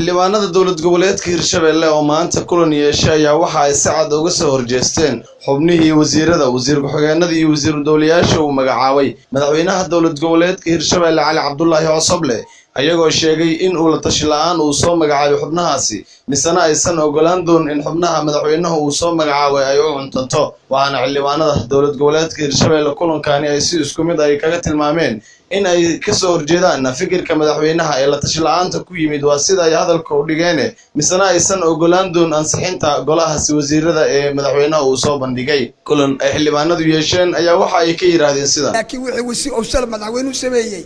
Xildhibaanada dowlad goboleedka Hirshabelle oo maanta kulan yeeshay ayaa waxa ay si cad uga soo horjeesteen xubnihii wasiirada, wasiir ku-xigeenada iyo wasiir dowlayaasha uu magacaabay madaxweynaha dowlad goboleedka Hirshabelle Cali Cabdulaahi Cosoble, ayagoo sheegay in uu la tashi la'aan uu soo magacaabay xubnahaasi, misena aysan ogolaan doonin in xubnaha madaxweynaha uu soo magacaabay ay u cuntanto. Waxaana xildhibaanada dowlad goboleedka Hirshabelle kulankani ay si isku mid ay kaga tilmaameen in ay kasoo horjeedaan fikirka madaxweynaha ee la tashi la'aanta ku yimid, waa sida ay hadalka u dhigeen, misena aysan ogolaan doon ansixinta golahaasi wasiirada ee madaxweynaha uu soo bandhigay. Kulan ay xildhibaanadu yeesheen ayaa waxa ay ka yidhaahdeen sidan: Laakiin wixii wasi uu shalay madaxweynuhu sameeyey,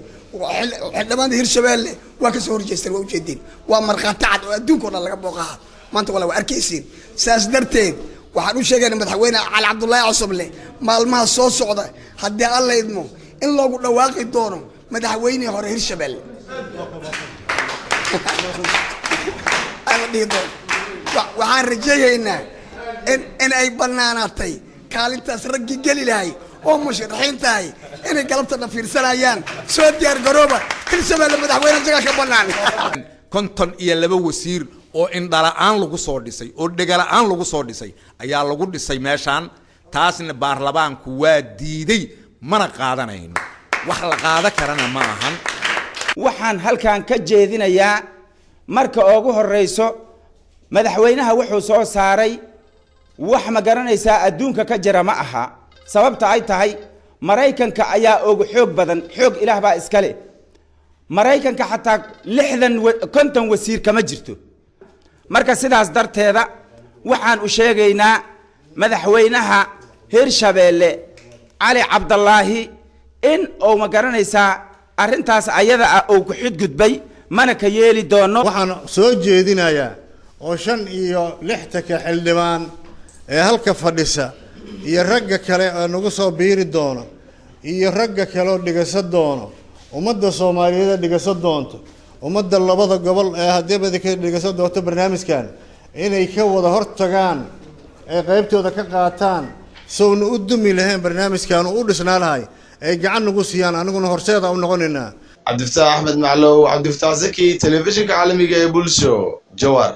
xildhibaanada Hirshabeelle waa kasoo horjeesteen, waa ujeedeen, waa markhaati cad oo adduunka o dhan laga booqaha maanta, wala waa arkaysiin. Saas darteed waxaan u sheegayna madaxweyne Cali Cabdullaahi Cosoble maalmaha soo socda, haddii Alla idmo, in loogu dhawaaqi doono madaxweynihii hore Hirshabelle la dhihi doono. Waxaan rajeeyaynaa in ay banaanaatay kaalintaas raggii geli lahay oo musharaxiin tahay inay galabtana fiirsanayaan. Soo diyaar garooba, Hirshabelle madaxweyne jaga ka banaan. 52 wasiir oo indhala-aan lagu soo dhisay oo dhegala-aan lagu soo dhisay ayaa lagu dhisay meeshaan, taasna baarlamaanku waa diiday, mana qaadanayno, wax la qaado karana ma ahan. Waxaan halkan ka jeedinayaa marka ugu horeyso, madaxweynaha wuxuu soo saaray wax ma garanaysaa adduunka ka jira ma aha. Sababta ay tahay, Maraykanka ayaa ugu xoog badan, xoog Ilaah baa iskale, Maraykanka xataa 60 50 wasiir kama jirto. Marka sidaas darteeda waxaan u sheegaynaa madaxweynaha Hirshabeelle Cali Cabdalaahi in uu ma garanaysaa arrintaas ayada ah uu ku xidgudbay, mana ka yeeli doono. Waxaan soo jeedinayaa oo 65-ka xildhibaan ee halka fadhisa iyo ragga kale oo nagu soo biiri doono iyo ragga kale oo dhigasa doono, ummadda Soomaaliyeed ee dhigasa doonto, ummadda labada gobol ee haddii ka dhigasa doonto barnaamijkan, inay ka wada hortagaan ee qaybtooda ka qaataan sowna u dumi lahayn barnaamijkan u dhisnaa lahay ay gacan nagu siiyaan, aniguna horseeda u noqonaynaa. Cabdifataax Axmed Maclow, Cabdifataax Zaki, telefishinka caalamiga ee Bulsho, Jawaar.